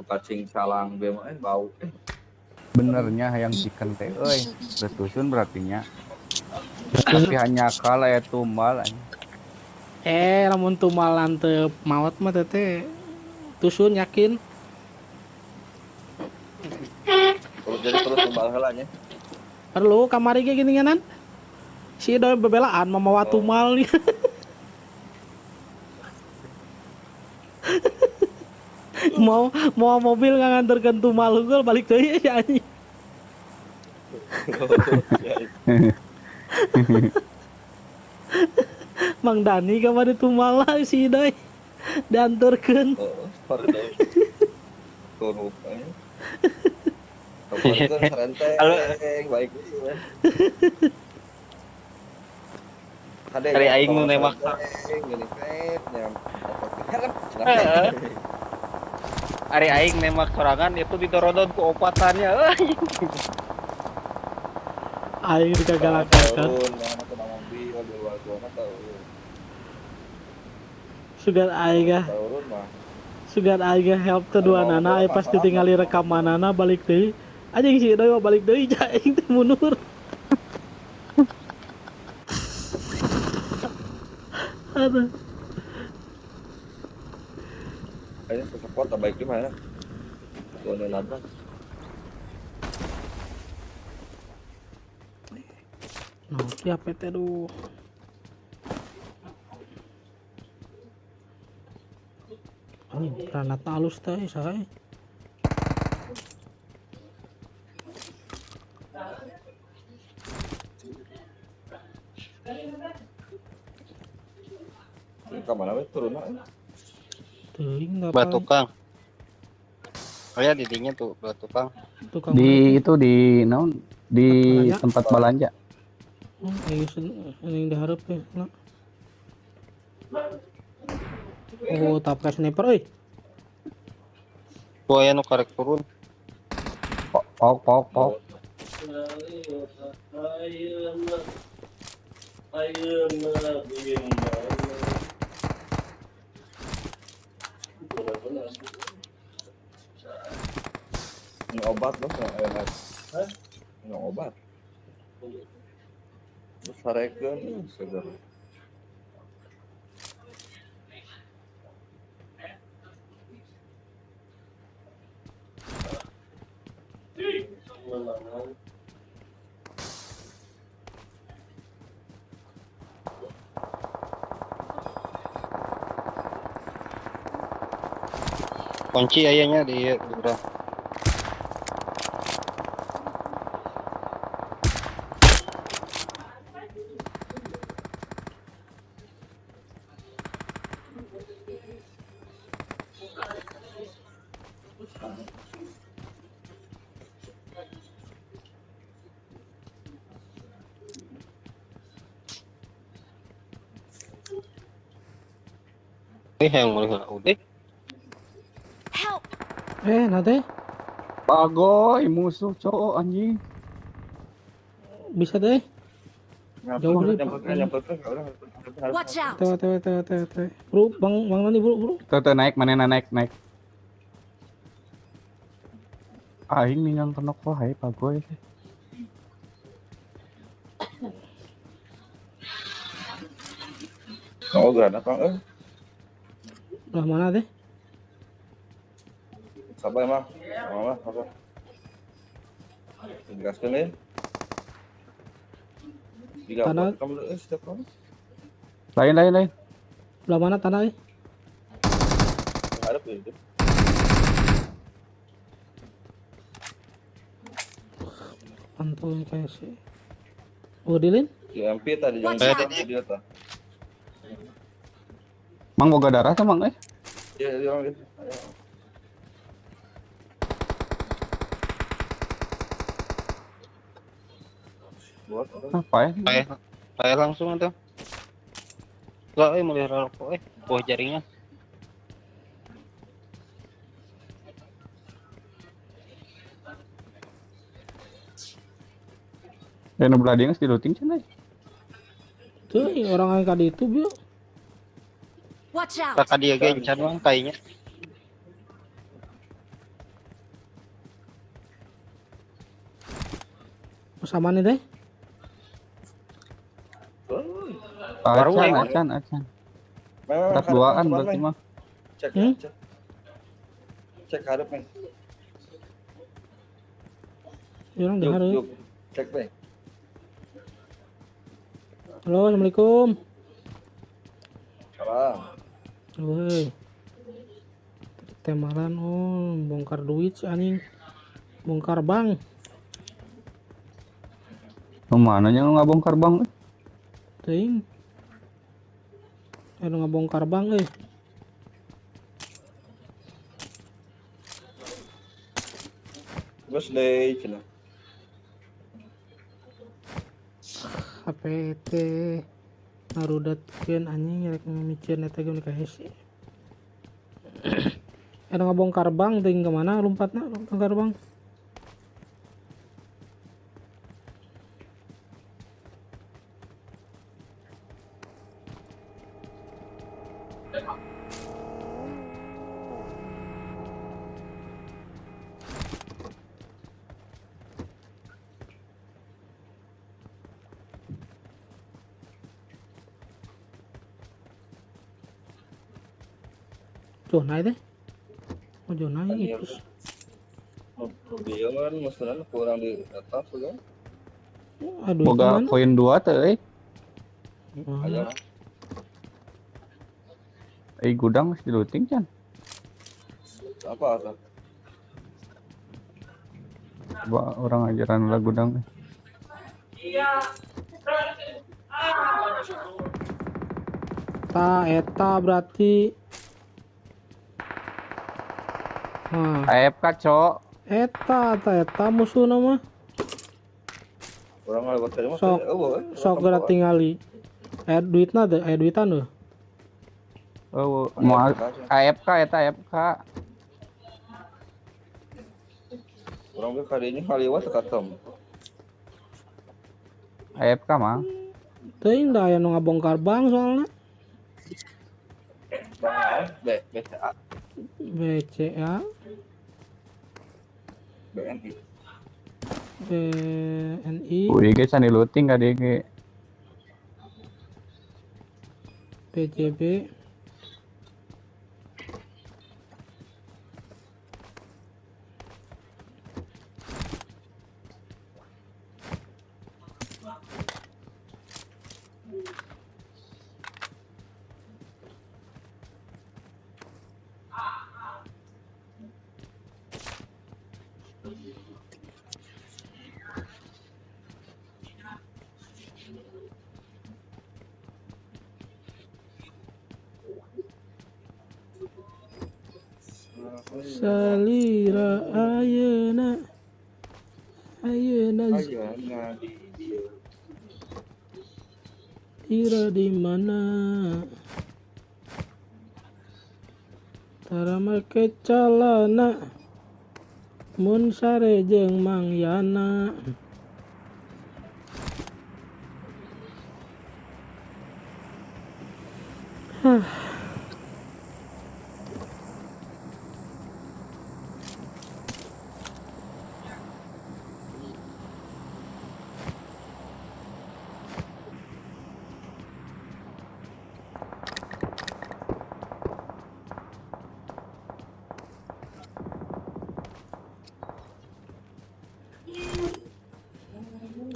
Kacing salang bema bau. Benernya hayang chicken teh euy. Betusun berarti nya. Tapi hanya kalah ya tumbal. Lamun tumbalan teu maot mah teh tusun yakin. Perlu jadi perlu tumbal heula nya. Perlu kamari ge geuninganan. Si Idoy bebelaan mamawa tumbal. Mau mau mobil nganterkeun tumbal unggul balik deui ya anjing. Mang Dani kamari tumbal si Idoy dianterkeun. Heeh, baik. Hari aing nu nembak. Hari aing nembak sorangan itu ditorodon ku opatannya. Aing dikagalakan. Sugan aing ah. Sugan aing help teh duanana aya pas ditingali rekamanana balik deui. Anjing si Idoy mah balik deui aing teh mundur. Aduh. Kayaknya ke kota baik di mana? Gua nabrak. Nah, siapa teh duh. Anjing, granat halus teh sae. Ka mana we turunna? Teuing Batu Kang. Oh ya didinya tuh Batu Kang. Tukang di itu di naon di tempat belanja. Oh, ini diharap ya. Oh, tapka sniper euy. Gua aya nu karek turun. Pok pok pok. Ini obat loh, nggak Hah? Ini obat. Terus harekeun seger. Kunci ayahnya di urang. Yang mulai udah. Nanti. Bagoy musuh cowok anjing. Bisa deh. Jauh deh. Watch out. Tewe. Bro, Bang Bang Nani bro, bro. Tuh naik mana naik naik. Aing ningang kenok wae bagoy. Oh, granat Bang. Belah mana deh? Sabar emang, mama, apa? Digaskeun ya. Tanah. Kamu setiap kamu. Lain. Belah mana tanah? Harap itu. Pantulnya kayak sih. Oh, dilin? MP tadi jangan dia tah. Mang boga darah tuh mang eh? Iya, iya. Apa ya? Kayak langsung tuh. Enggak, mulai rokok buah jaringan. Dan belah dia di looting cenah. Tuh, orang yang tadi itu, Bro. Watch out. Kakak dia gencan bang kayaknya. Sama nih deh. Acan, acan. Tetap duaan berarti mah. Cek, cek. Cek harap, men. Orang dengar. Cek, men. Halo, assalamualaikum. Salam. Woi. Temalan, oh, bongkar duit si anjing. Bongkar bank. Kemana yang nggak bongkar bank? Ting. Aduh, nggak bongkar bank, eh. Terus deh, cina. HPT ngarudatkeun anjing rek micieun eta ge ka hese. Anu ngabongkar bank ting kemana lompatna bongkar bank? Zona deh. Oh, zona itu. Dia kan maksudnya kurang di atas kan. Aduh, boga koin 2 teh euy. Ayo. Eh gudang masih di looting can. Apa apa? Coba orang ajaran lah gudang. Iya. Ta eta berarti. Nah. AFK, cok. Eta, eta musuh nama. Orang lewat tadi mah sok, sok gerak tingali. Aya duitna teh, aya duitan tuh. Oh, mau AFK eta AFK. Orang ge kadinya kaliwat katem. AFK mah. Teuing da aya nu ngabongkar bank soalna. B, BCA. BCA. BNI. BNI. Wih, guys, can di looting ka dieu ge. BJB. Salira ayeuna ayeuna ayeuna Ira di mana tara make calana mun sare jeung Mang Yana. Hah.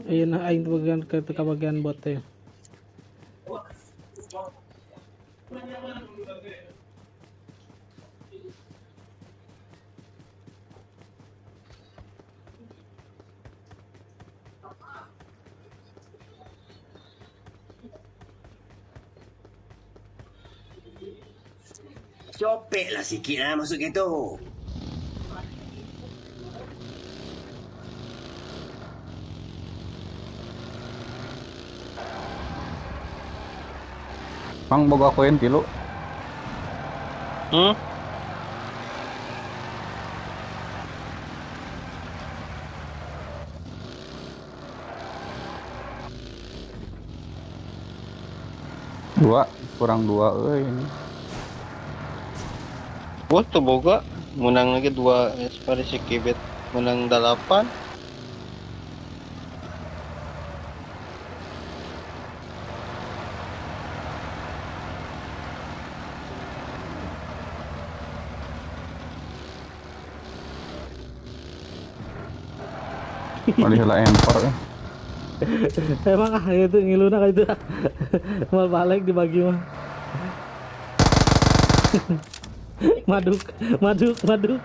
Ayeuna aing bagian ke bagian bot teh. Copek lah sikit lah masuk kereta. Mang boga koin 3. Hmm? Dua, kurang 2 euy ini. Gua tuh boga menang lagi 2 pada si Kibet menang 8. Malih heula empor. Emang ah gitu ngiluna ka itu. Mal balik dibagi mah. Maduk, maduk, maduk.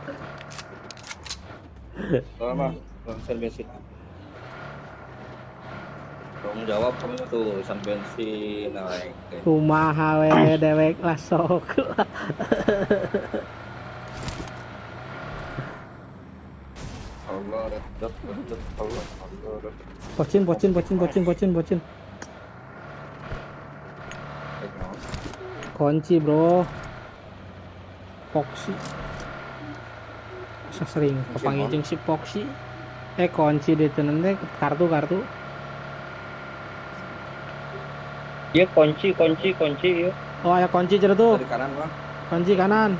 Soalnya mah urusan bensin. Tanggung jawab kamu tuh urusan bensin naik. Kumaha we dewek lah sok. Allah, red dot, Allah, Allah. Pocin, pocin, pocin, pocin, pocin, pocin. Kunci, bro. Foxy. Asa sering kepanggil jeung si Foxy. Kunci di teu teh kartu-kartu. Iya kunci, kunci, kunci ya. Oh, aya kunci cenah tuh. Dari kanan, Bang. Kunci kanan.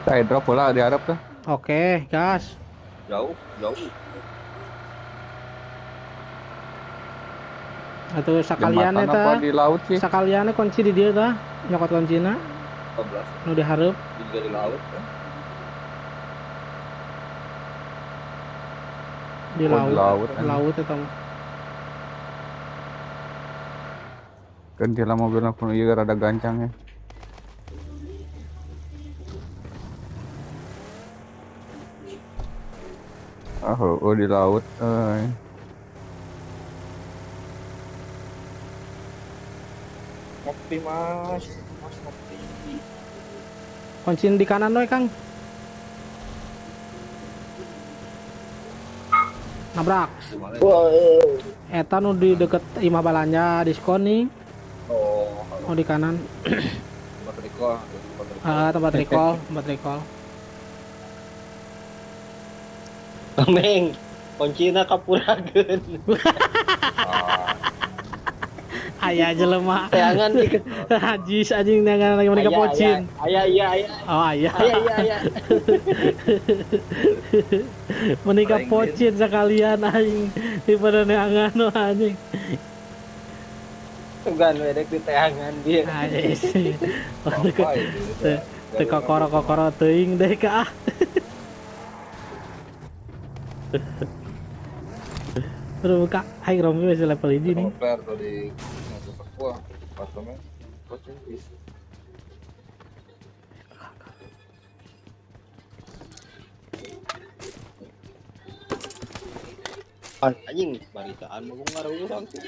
Saya drop bola di hareup tuh. Oke, gas. Jauh, jauh. Atau sakalian Jembatan eta apa di laut sih? Sakalian kunci di dieu tah, nyokot kuncina. 14. Nu dihareup. Juga di laut kan. Di Oh, di laut. laut, Laut eta mah. Kan di mobilna kuno ieu rada gancang ya. Ah, oh, di laut euy. Ngopi, Mas. Mas ngopi. Kunci di kanan we, Kang. Nabrak. Eta nu di deket imah balanja diskon nih. Oh, Oh, di kanan. tempat recall, tempat recall. Ah, tempat recall, tempat recall. Meng, kuncina kapurageun. Ah, Aya jelema. Teangan di Najis anjing neangan lagi mereka pocin. Aya, iya, aya. Oh, aya. Aya, iya, aya. Menikah Aing, pocin sekalian aing daripada neangan nu anjing. Sugan we dek di teangan dia. Anjing. apa itu? Teu kokoro-kokoro teuing deh ka ah. Bro, buka aing rompi masih level ini nih. Compare tuh di gua, apartemen, pocin bis. Anjing baritaan mah ngaruh langsung.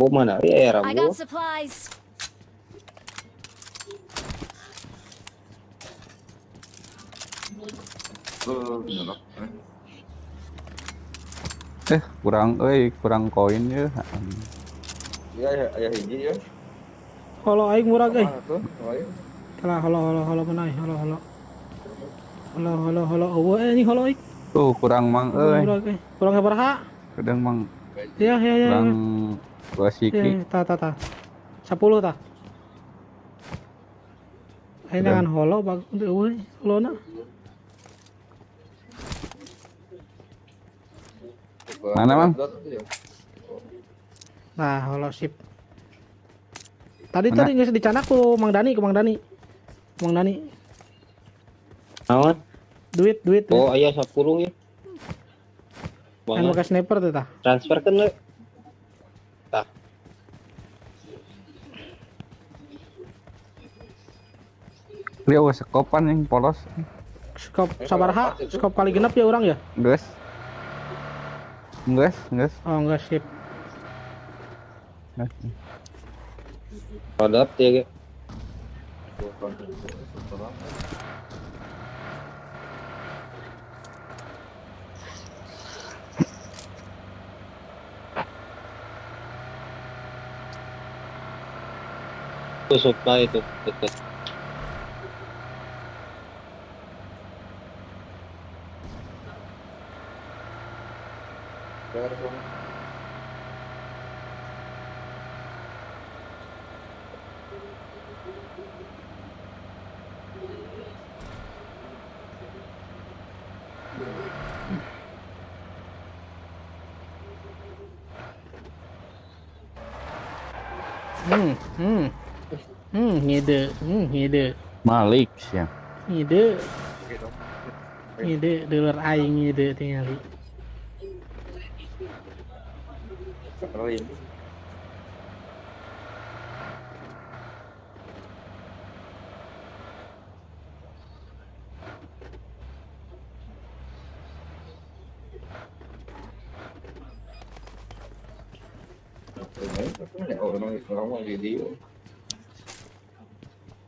Oh mana ya I Rambo? got supplies. Kurang euy, kurang koin ya. Iya, aya hiji ya. Holo aing murah euy. Mana tuh? Ayo. Kalah holo holo holo mana euy? Holo holo. Holo holo holo eueuh anjing holo euy. Tuh kurang mang euy. Murah euy. Kurang sabaraha? Kadang mang Ya ya ya. kurang Ya, dua siki. ya, ta ta ta. 10 ta. Aing neangan holo bagus eueuh holona. Mana, Mang? Nah, holo sip. Tadi Mana? tadi geus dicanak ku Mang Dani, ku Mang Dani. Mang Dani, Naon? duit duit. Oh, aya 10 ya. Anu Banget. pakai sniper tuh tah. Transfer kan we. Tah. Dia eueuh sekopan yang polos. Skop sabaraha? Skop kali genep ya orang ya? Geus. Geus, geus. Oh, enggak sip. Padat ya ge. Tuh supply itu deket. Ngide, ngide. Malik ya. Ngide. Ngide dulur aing ngide tingali.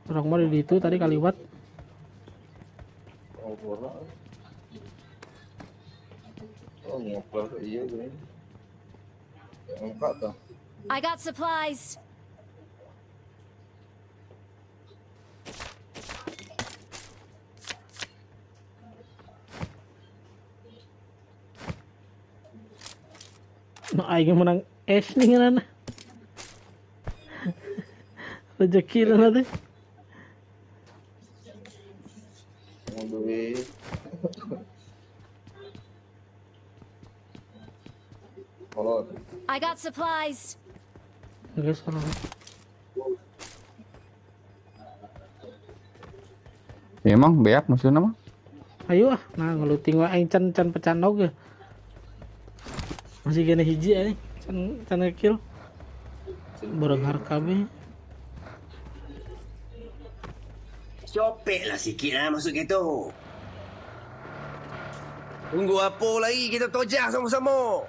Orang mah di itu tadi kaliwat. I got supplies. No aing menang es nih ngeunana. Rezeki lah teh. I got supplies. Enggak salah. Emang beak musuhna mah. Ayo ah, nah ngeluting wae aing can can pecanog ge. Masih gene hiji aing can can kill. Berenghar kabeh. Copek lah sikit lah masuk kereta. Tunggu apa lagi, kita tojak sama-sama.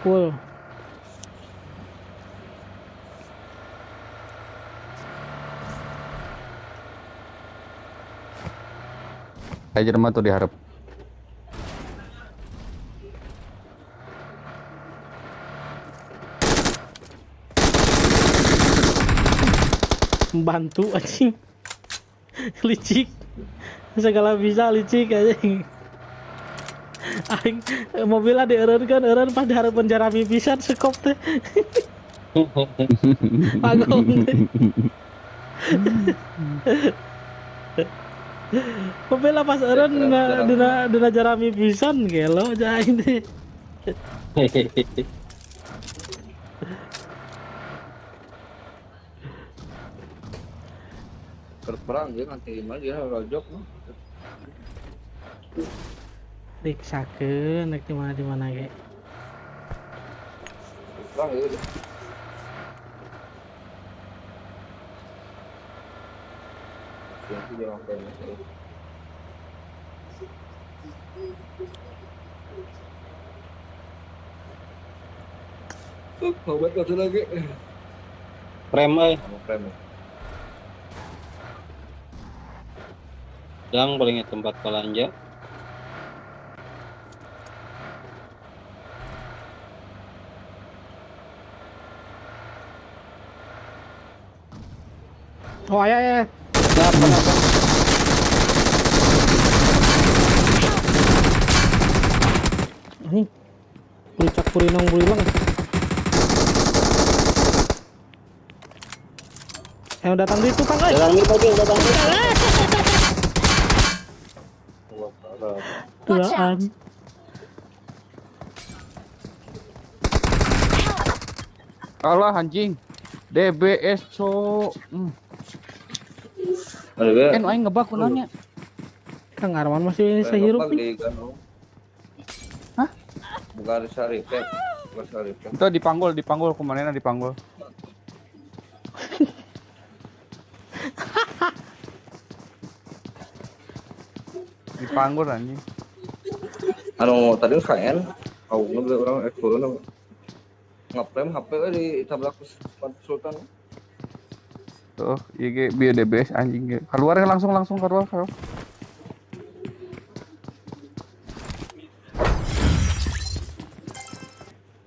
Cool. Aja mah tuh diharap. Membantu anjing. Licik. Segala bisa licik anjing. Aing mobilnya dieureunkeun, eureun pas dihareupeun jarami pisan sekop teh. Pagong teh. Mobilnya pas eureun dina jarami pisan gelo aja aing teh. Perang dia nanti mah dia rojok mah. Riksakeun rek di mana ge. Perang ieu. Obat satu lagi. Prem euy. Prem. Gang palingnya tempat belanja. Oh ayah ya. Kenapa? Ini puncak purinong burileng. Yang datang di tukang euy. Datang di datang di. Duaan. Alah anjing. DBS co. Kan aing ngebak kunaonnya. Kang Arman masih sehirup nih. Hah? Bukan saripet. Bukan saripet. Itu dipanggul kumanehna dipanggul. Dipanggul anjing. Anu tadi KN, aku ngebeli orang turun ngeprem HP di tabrak Sultan. Tuh, IG bio DBS anjing. Keluar langsung keluar.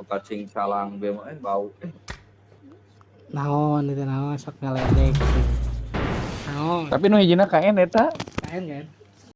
Kacing salang BMN bau. Naon itu naon sok ngaledek. Naon. Tapi nu hijina KN eta. KN kan?